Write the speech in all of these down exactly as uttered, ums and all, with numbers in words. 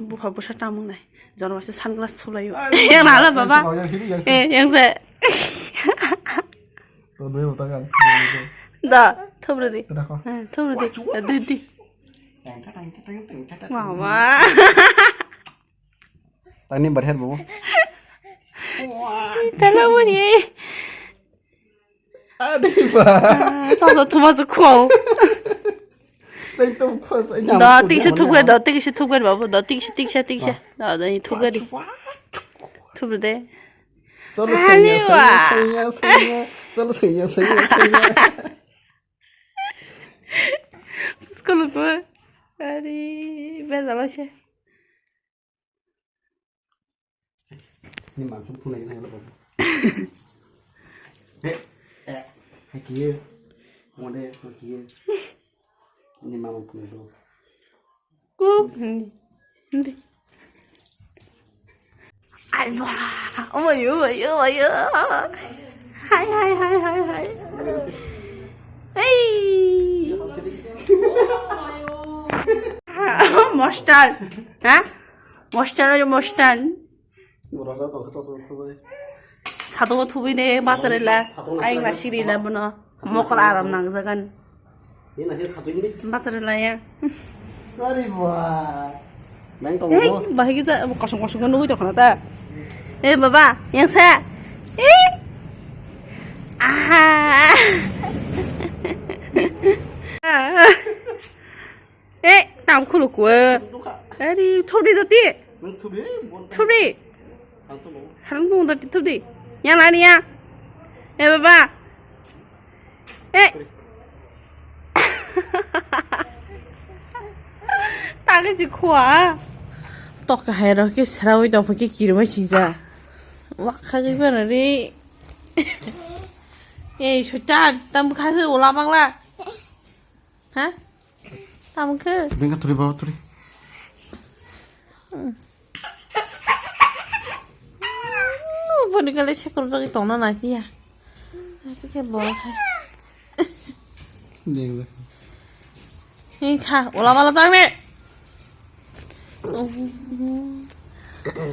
Bupha bwsa tamung nai. Jorma se sunglass thulaio. Yang nala baba. Yang se. To doi utangan. Da, thubri di. Thubri di. Di di. Mama. Tani berher, Bu. Tala wani. Ade ba. Sa sa thuma sa khau. Tang to khau sa. Da, tiksa thubga, da, tiksa thubga, babu, da, tiksa, tiksa, tiksa. Da, da, thubga di. Thubri de. Chalo, sanya, sanya, sanya, sanya. Chalo, sanya, sanya, sanya. Skolo ko. Ari, bezalo se. Ni mangkhon phunai na lo. He, eh, hai kiye. Mode ko kiye. Ni mangkhon phunai lo. Kup, hindi. Hindi. Alba. Oh my, oh my, oh my. Hai, hai, hai, hai, hai. Hey. Mostar. Ha? Mostar, mostar. Satungo thubui ne basarila. Aing na sirila bono. Mokol aram nangjagan. Basarila ya. Sorry, boy. Nang tong. Hey, bahagi ja, kosong kosong nugui tokna ta. Eh, baba, yang sa. Eh. Ah. Eh, tam khuluk we. Ari, thubri doti. Thubri. Harang tung doti thubri. Yang lani ya. Eh, baba. Eh. Tagi si khua. Tok hai ro ke srawi dong ke kirma sija. Wak khagi bana ri. Eh, sutan, tam khase ula bangla. Ha? Tamo khe? Bengka turi, baba turi. Boni kale sekur jagi tongna nai tiya. Asik khe borok hai. Deng. Hei kha, ola mala tang ne.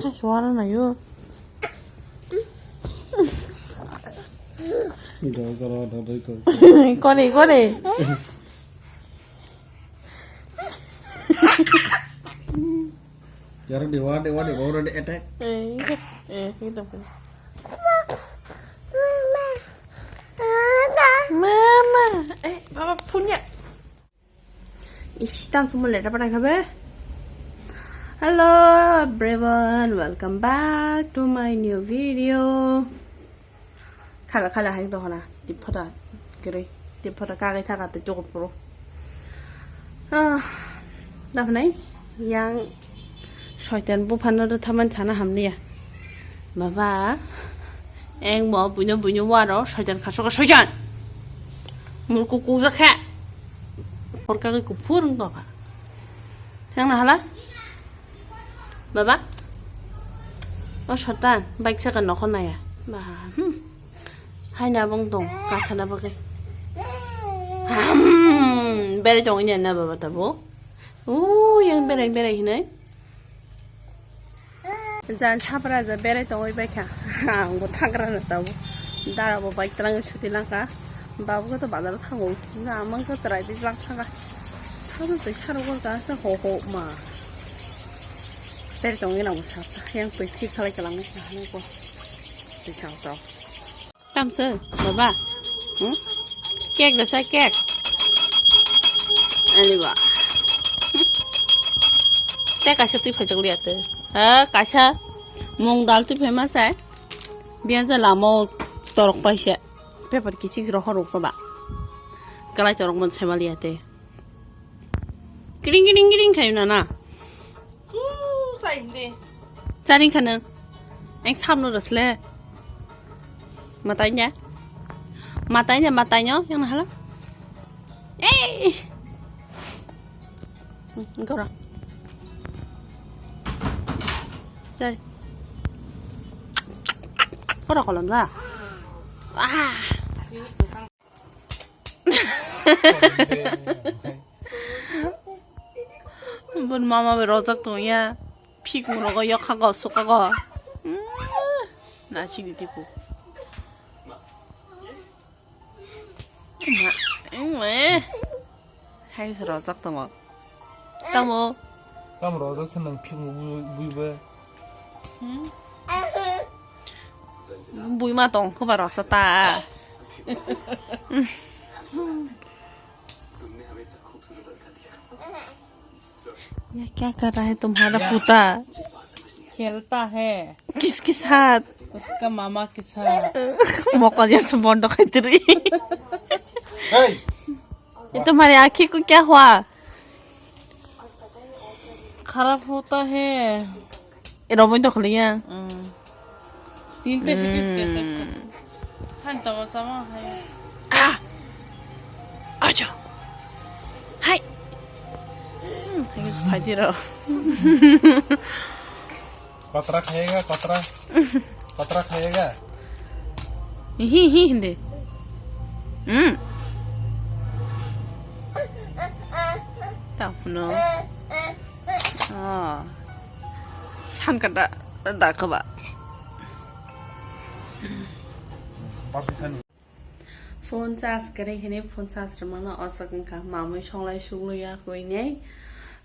Hai suara na yo. Kone, kone. Yara dewa, dewa, dewa, already attack. Eh, eh, gitu. Mama, eh, baba punya. Ish, tang semua lera pada kabe. Hello everyone, welcome back to my new video. Khala khala hai dohona, tipota kiri, tipota kagai thaka te jokot puro. Ah, dapnai yang soitan buphano do thaman sana hamliya. Baba, eng mo buino buino waro soitan khasoka soitan. Murku kukjakha. Porka kuphur wng tongkha. Yang nahala? Baba? O sotan, bike saka nokho naya. Ba, hmm. Haina bong tong, kasana bagwi. Hmm, berai tong ini na baba tabo. O, yang berai berai hinai. Jan sapra ja berai tongwi baikha. Ang bo thagra na tabo. Dara bo bike tlang suti langkha. Babu ko to bazar thango. Nga amang ko trai di lang thanga. Thang tei saro ko ka sa ho ho ma. Berai tongwi nang sa sa. Yang pui thik khalai kalang sa hanai ko. Tei sang tong. Tamse, baba. Hmm? Cake da sa cake. Ani ba. Te kaisa twi phai chok liya te. Ha, kaisa mung dal twi phai ma sai. Biya je lamo torok paisa. Paper kisik roho rok ba. Kalai torok mon sai ma liya te. Kiring kiring kiring khayo nana. Chari khana. Ang samno rasle. Matanya. Matanya, matanya yang nahala. Eh. Engkau dah. Chari. Ora kolom da. Ah. Bun mama bai rojak tong ya. Phikung rogo yokha go suka go. Na chini tipu. Ma, ma. Hai se rojak tongo. Tamo. Tamo rojak se nang phikung bui bui ba. Hmm? Bui ma tong kho ba rojak ta. ये क्या कर रहा है तुम्हारा पोता? खेलता है। किसके साथ? उसका मामा के साथ। मोको जैसे बंडो खातिर। Hey! ये तुम्हारी आँखी को क्या हुआ? खराब होता है। Romoi dokhliya. Hmm. Tinta sikis kesa. Han tamo sama hai. Ah! Acha. Hai. Hmm, hai is phaji ro. Kotra khayega, kotra. Kotra khayega. Hi hi hindi. Hmm. Tamo no. Ah. San kada da kaba. Phone charge kare hini phone charge rwmano ochak wngkha mamwi songlai suglai ya koi nei.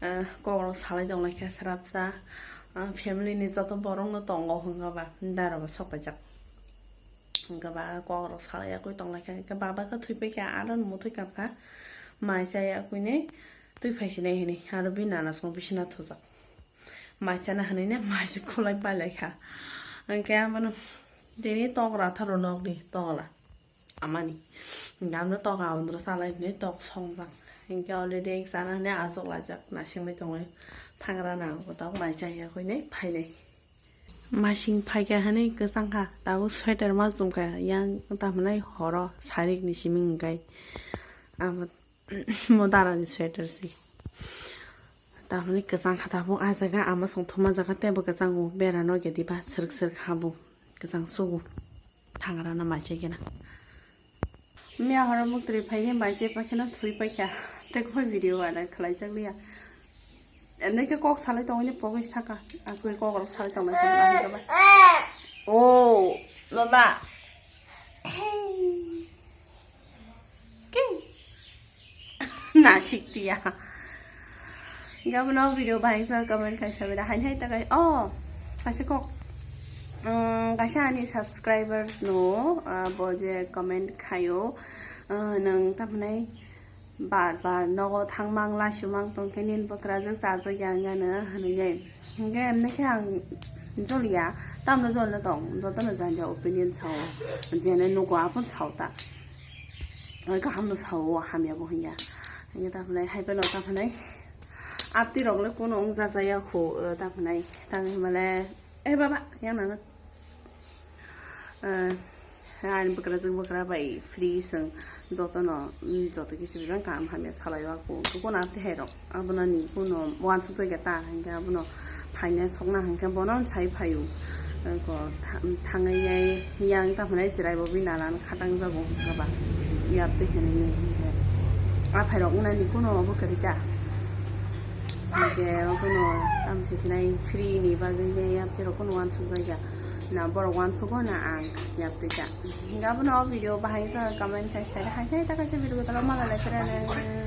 Ah, kok rok salai tong lai kha srapsa. Ah, family ni joto borok no tongo hwnga ba daro bo sok paijak. Hwnga ba kok rok salai ya koi tong lai kha hwnga baba khe thwi pai kha aro muthwi kap kha mai cha ya koi nei. Twi phai sinai hini aro bini nana song bisina thujak. Mai chana hinui ne mai se khulai pai lai kha. Hwnkhe abono tini tok ratharo nokni tokla amani. Hwnkhe abono tok abono chalai hinui tok songjak. Hwnkhe already chana hinui achuk laijak naising bai tongwi thangra nang kotok mai chaya hinui phainai. Masing phaikha hinui kwchangkha tabuk sweater ma chumkha yang tamhinai horo sarikni simi hwnkhe abo. Mo darani sweater si. Tamoni kwchang kha tabuk ah jaga ama song thuma jaga tei bo kwchang o bera no gedi ba sirk sirk ha bo kwchang sugo thangra na mai se gena. Miya horo muktri phai ni mai se pakheno thui paikha tei koi video ana khlai jak liya. Ende ke kok salai tongwi ni pogwi saka asgwi kok rok salai tongwi tongwi ba. Oh, mama. Hey. King. Nasik tiya. Gabno video bahai sa comment khai sabi da hai hai takai. Oh, kaisa kok. Um, kaisa ani subscriber no, uh, bo je comment khayo. Uh, nang tamnai bar bar nogo thangmang laisumang tongkhe nin bwkrajwk chajwk yang gano hinwi. Hingke emne khe ang joliya, tamno jolino tong, jotono janja opinion sao, jene nugo apon sao ta. Oi kaham no sao, hamya bo hinya. Hinya ta phanai, hai pano ta phanai. Apti rok le kuno wng jajaya kho, eh, ta phanai. Ta phanai male, eh, baba, yang nana. Eh, ani bwkrajwk bwkra bai free swng jotono, mm, joto kisu bilang kaham hamya salai o aku. Kuno apti hai rok, abono ni kuno wansuk jagya ta, hinkhe abono phaina sokna hinkhe bono sai phaio. Ko thangwi yang ta hwnai chwrai bo bini nana khatang jago hinkhe ba yaptwi hinwi hinkhe aphai rok wngnani kuno obo kwrwi ta. Hinkhe kuno tamsi sinai free ni bagwi yaptwi rok kuno wansuk jagya. Na borok wansugo na ang yaptwi ta. Hinkhe abono o video bahai wngkha comment khai sai hai hai ta kaisa video talo malai lai sere.